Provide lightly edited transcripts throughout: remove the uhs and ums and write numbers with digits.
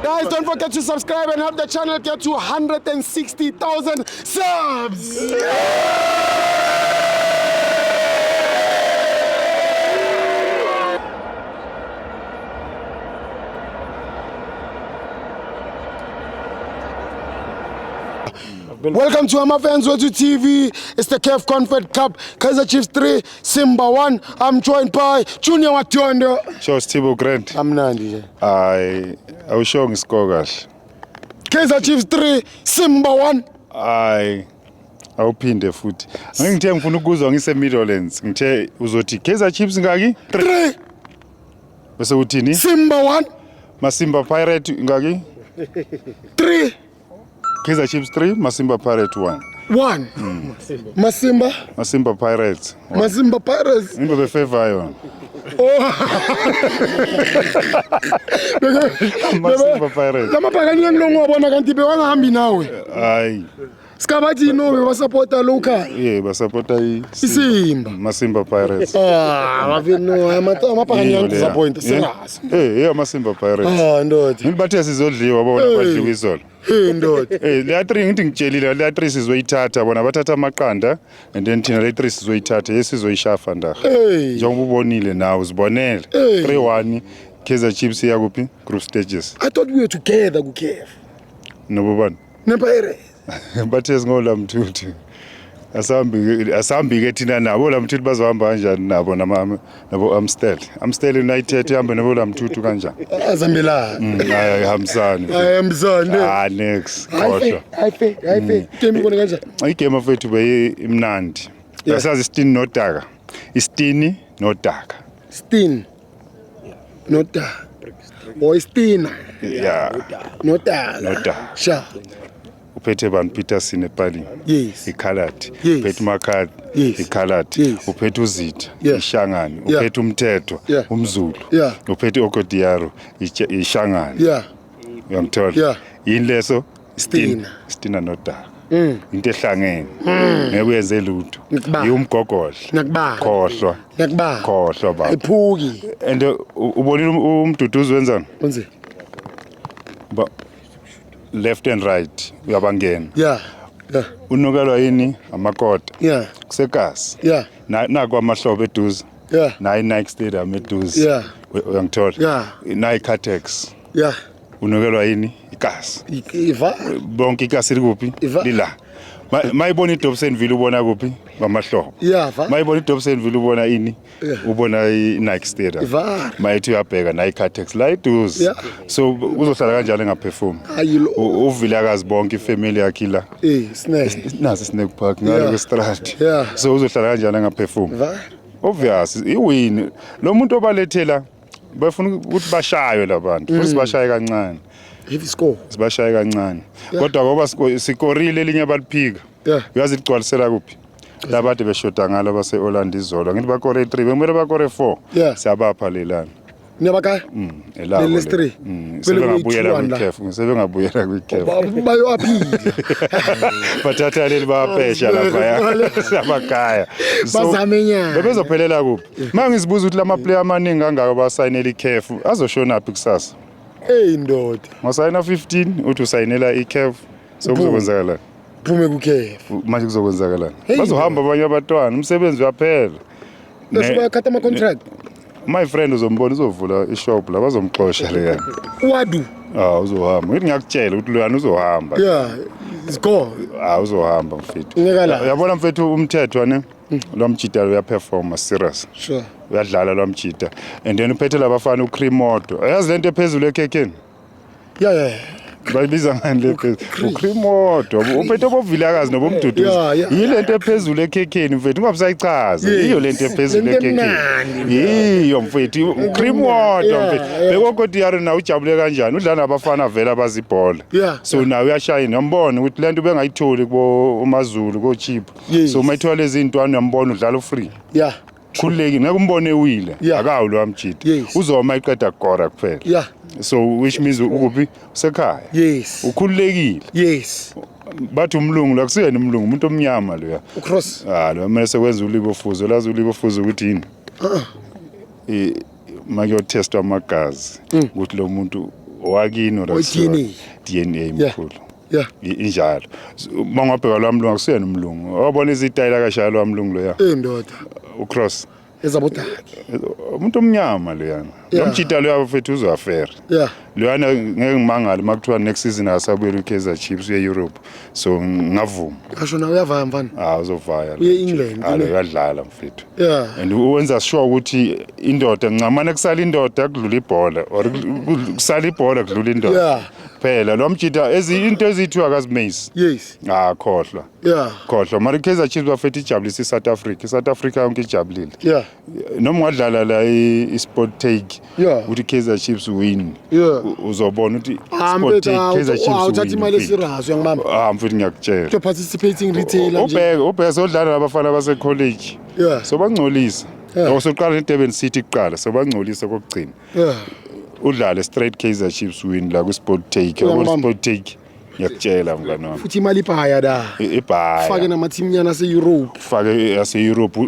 Guys, don't forget to subscribe and help the channel get to 160,000 subs. Welcome to Ama Fans Wethu TV. It's the CAF Confed Cup. Kaizer Chiefs 3, Simba 1. I'm joined by Junior Watondo. Sho Sithibo Grant. Amnandi nje. Hayi, awusho ngiscore kahle. Kaizer Chiefs 3, Simba 1. Hayi. Awuphinde futhi. Ngithe ngifuna ukuzwa ngise Midlands. Ngithe uzothi Kaizer Chiefs ngaki? 3. 3, Bese uthini? Simba 1, Masimba Pirate ngaki? 3, Kaizer Chiefs 3, Masimba Pirate 1. 1. Masimba, Masimba Pirates. Masimba Pirates. Imbe befavor yona. Masimba Pirates. Lamabhakani engilongo kanti bewangahambi nawe. Hayi. Sikabathi no bewasupporta local. Yeah, basupporta i Isimba. Masimba Pirates. Ah, bafethu no, amabhakani Yiyo leya. angidisappoint Yeah. serious. Eh, yeah, Masimba Pirates. Ah, ndoda. Ngithi bathe sizodliwa bona Hey. badliwa izolo. Hey ndoda. Eh leya 3 ngithi ngitshelile leya 3 sizoyithatha bona bathatha amaqanda and then thina le 3 sizoyithatha yesizoyishafa ndaha. Hey. Njengoba ubonile nawe uzibonele. Hey. 3-1 Kaizer Chiefs iya kuphi? Group stages. I thought we were together ku CAF. Nobobani? Ne Pirates. Bathe singola mthuthu. Asambi asambi ke thina nabo la mthuthu bazohamba kanjani nabo nama nabo Amstel. Amstel United ihambe nabo la mthuthu kanjani? Azambelana. Hayi ayihambisani. Ayihambisani. Ah next. Khohlwa. Hayi fe, hayi fe. Game ibone kanjani? Igame afethu beyimnandi. Yeah. Asazi isitini nodaka. Isitini nodaka. Stin. Nota. Or Stina. Yeah. Nota. Nodaka. Sha. Uphethe bani Peterson epalini. Yes. Ikhaladi. Yes. Uphethe uMakhathi. Yes. Ikhaladi. Yes. Uphethe uZitha. Yeah. Ishangani. Yeah. Uphethe umthetho. Yeah. Umzulu. Yeah. Uphethe Okodiaro. Ishangani. Yeah. Uyangithola? Yeah. Yini leso? Stina. Stina nodaka. Into ehlangene. Ngeke uyenze lutho. Ngikubamba. Yiwumgogodla. Ngiyakubamba. Khohlwa. Ngiyakubamba. Khohlwa baba. Ayiphuki. And ubonile umduduzi wenzani? Kunzi. Ba left and right uyabangena. Yeah. Yeah. Unukelwa yini? Amakota. Yeah. Kusekasi. Yeah. Naku amahlobo eduze. Yeah. Nayi Nike Stadium eduze. Yeah. Uyangithola? Yeah. Nayi Catex. Yeah. Unukelwa yini? Ikasi. Iva. Bonke ikasi likuphi? Iva. Lila. Mayibona iDobsonville ubona kuphi? Kwamahlobo. Yeah, va. Mayibona iDobsonville ubona ini? Yeah. Ubona iNike Stadium. Iva. Mayithi uyabheka nayi Catex la eduze. Yeah. So uzohlala kanjani engaphefumi? Hayi lo. Uvilakazi bonke ifamily yakhe la. Eh, snake. Nasi Snake Park ngale Yeah. kwestrad. Yeah. So uzohlala kanjani engaphefumi? Va. Obvious iwin. Lo muntu obalethela bafuna ukuthi bashaywe labantu. Futhi sibashaye kancane. Heavy score. Sibashaye kancane. Kodwa ngoba sikorile elinye baliphika. Yeah. Uyazi ligcwalisela kuphi? Labade beshoda ngalo base Orlando izolo. Ngithi bakore 3, bekumele bakore 4. Yeah. Siyabapha lelana. Niyabakaya? Elabo. Leli lesi-three. Kumele kube Sebengabuyela yi-two-one la. kwiCAF, sebengabuyela kwiCAF. Bayoaphila. Bathatha leli bayaphesha lapha siyabagaya. So, Bazame nyana. Bebezophelela kuphi? Manje ngizibuza ukuthi lama player amaningi kangaka basayinela iCAF azoshona phi kusasa? Hey ndoda. Ngosayina 15 uthi usayinela iCAF. So Uphume. kuzokwenzakalani? Phume ku CAF. Manje kuzokwenzakalani? Hey, Bazohamba abanye abantwana, umsebenzi uyaphela. Bese bayakhatha ama contract. My friend uzombona uzovula ishop la bazomxosha leyana. Wadu. Ah uzohamba. Ngithi ngiyakutshela ukuthi loyana uzohamba. Yeah. It's gone. Ah uzohamba mfethu. Ngeke la. Uyabona mfethu umthetho ne? Lwamjita uyaperforma serious. Sure. Uyadlala lwamjita. And then uphethe labafana uCremoto. Uyazi lento ephezulu ekhekheni? Yeah, yeah. Bayibiza ngani le phezulu? UCremoto. Uphethe bovilakazi nobomduduzi. Yeah, yeah. Yilento ephezulu ekhekheni mfethu ungabe usayichaza. Yes. Iyo lento ephezulu Lento ekhekheni. emnandi. Yiyo mfethu uCremoto Yeah, mfethu. yeah. Bekokotiyaro nawe ujabule kanjani? Udlala nabafana vele abazibhola. Yeah. So nawe uyashayina uyambona ukuthi lento ubengayitholi kubo uMazulu ko Chip. Yes. So uma ethola lezi ntwana uyambona udlala ufree. Yeah. Khululekile ngeke umbone ewile. Yeah. Akawu lo amjita. Yes. Uzoma eqeda kukora kuphela. Yeah. So which means ukuphi? Usekhaya. Yes. Ukhululekile. Yes. Bathi umlungu la kusiyena umlungu umuntu omnyama loya. Ucross. Ah lo kumele sekwenza ulibofuzo lazi ulibofuzo ukuthi yini? Eh makuyotestwa amagazi ukuthi lo muntu Owakini or Oyi DNA. DNA Yeah. mkhulu. Yeah. Injalo. Uma ungabheka lwa mlungu, akusuyena umlungu. Wabona izitayela kashaya lwa mlungu loya. Eh, ndoda. Ucross. Ezabodaki. Umuntu omnyama loyana. Yeah. Lomjita loya mfethu uzwafera. Loyana ngeke ngimangale makuthiwa next season akasabuyela uKaizer Chiefs, uye Europe. So ngavuma. Asho nawe uyavaya, mfana. Ah, uzovaya. Uye England, Ah, ne? uyadlala mfethu. And wenza sure ukuthi indoda ncamane kusala indoda kudlula ibhola or kusala ibhola kudlula indoda. Phela lo mjita into ezithiwa akazimeyisi. Ah, khohlwa. Khohlwa. Mara iKaizer Chiefs bafethu ijabulisa iSouth Africa. ISouth Africa yonke ijabulile. Noma ungadlala la i-Sport Take uthi Kaizer Chiefs win. Uzobona ukuthi Ah, Sport mfethu, Take Kaizer Chiefs awuthatha win. imali Mfethu. esirazo, uyangibamba. Ah, mfethu, ngiyakutshela. You're participating retailer nje. Ubheke sodlala nabafana base college. Sobangcolisa. Awusoqala neDurban City kuqala, sobangcolisa kokugcina. Udlale straight Kaizer Chiefs win la ku Sport Take. Yabo, Uyangibamba. Sport Take. Ngiyakutshela, mngani wami. Futhi imali ibhaya da. Ibhaya. Fake nama-team nyana ase-Europe. Fake yase-Europe,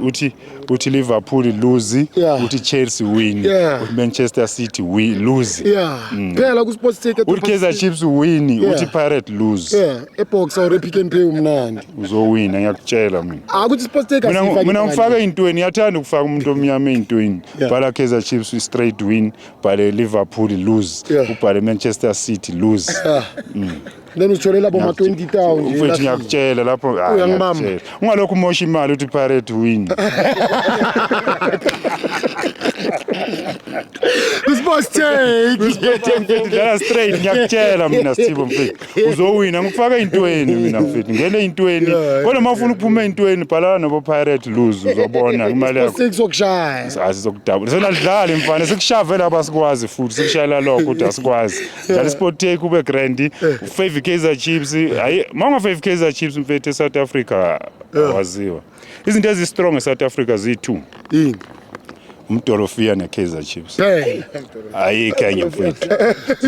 uthi Liverpool lose, uthi Chelsea win, uthi Manchester City win lose. Yeah. Phela ku Sports Take Uthi Kaizer Chiefs win, uthi Pirate lose. Yeah, eboxer or Pick n Pay umnandi. Uzowina, ngiyakutshela mina. Ah, kuthi Sports Take Mina asifake mina imali. ngifaka ey'ntweni, ngiyathanda ukufaka umuntu omnyama ey'ntweni. Bhala Kaizer Chiefs straight win, bhale Liverpool lose, ubhale Manchester City lose. Yeah. Then uzitholela boma 20,000 nje Mfethu, elafini. ngiyakutshela lapho, ah, Uyangibamba. ngiyakutshela. Ungalokhu umosha imali uthi Pirate win. Sports Take. Dlala straight, ngiyakutshela mina, Sithibo mfethu. Uzowina, ngikufaka ey'ntweni mina mfethu. Ngene ey'ntweni. Kodwa uma ufuna ukuphuma ey'ntweni, bhalana nobo Pirate lose, uzobona imali yakho. Sports Take sokushaya. Asizokudabula. Senadlali mfana, sikushave lapha, asikwazi futhi, sikushayela lokho ukuthi asikwazi. Dlala Sport Take ube grand, favor Kaizer Chiefs. Hayi, mawunga favor Kaizer Chiefs mfethu eSouth Africa awaziwa. Izinto ezi-strong eSouth Africa ziyi-two. Yini? Umdolofia neKaizer Chiefs. Hey. Ayikho enye mfethu.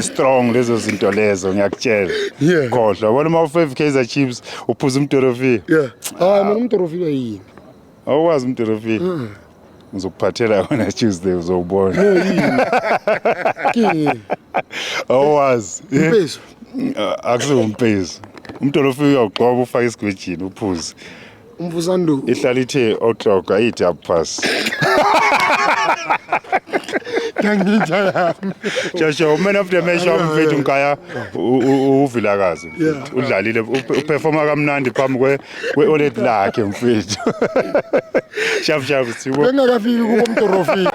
Strong lezo zinto lezo, ngiyakutshela. Khohlwa. Wena uma ufavor Kaizer Chiefs uphuza umdolofia. Yeah. Hayi mina, umdorofika yini? Awukwazi umdolofia. Ngizokuphathela yona Tuesday, uzowubona. Kini? Awazi. Impezo. Akusiwumpezo. Umdolofia uyawugxoba ufake isigwejini uphuze. Umvusandu. Ihlala ithe o'clock, ayithi half past. Nganginja yami. Joshua, man of the match wami mfethu ngikaya uVilakazi mfethu. Udlalile, uperforma kamnandi phambi kwe-oledi lakhe mfethu. Shap shap, Sithibo. Bengakafiki kubo umdorofika.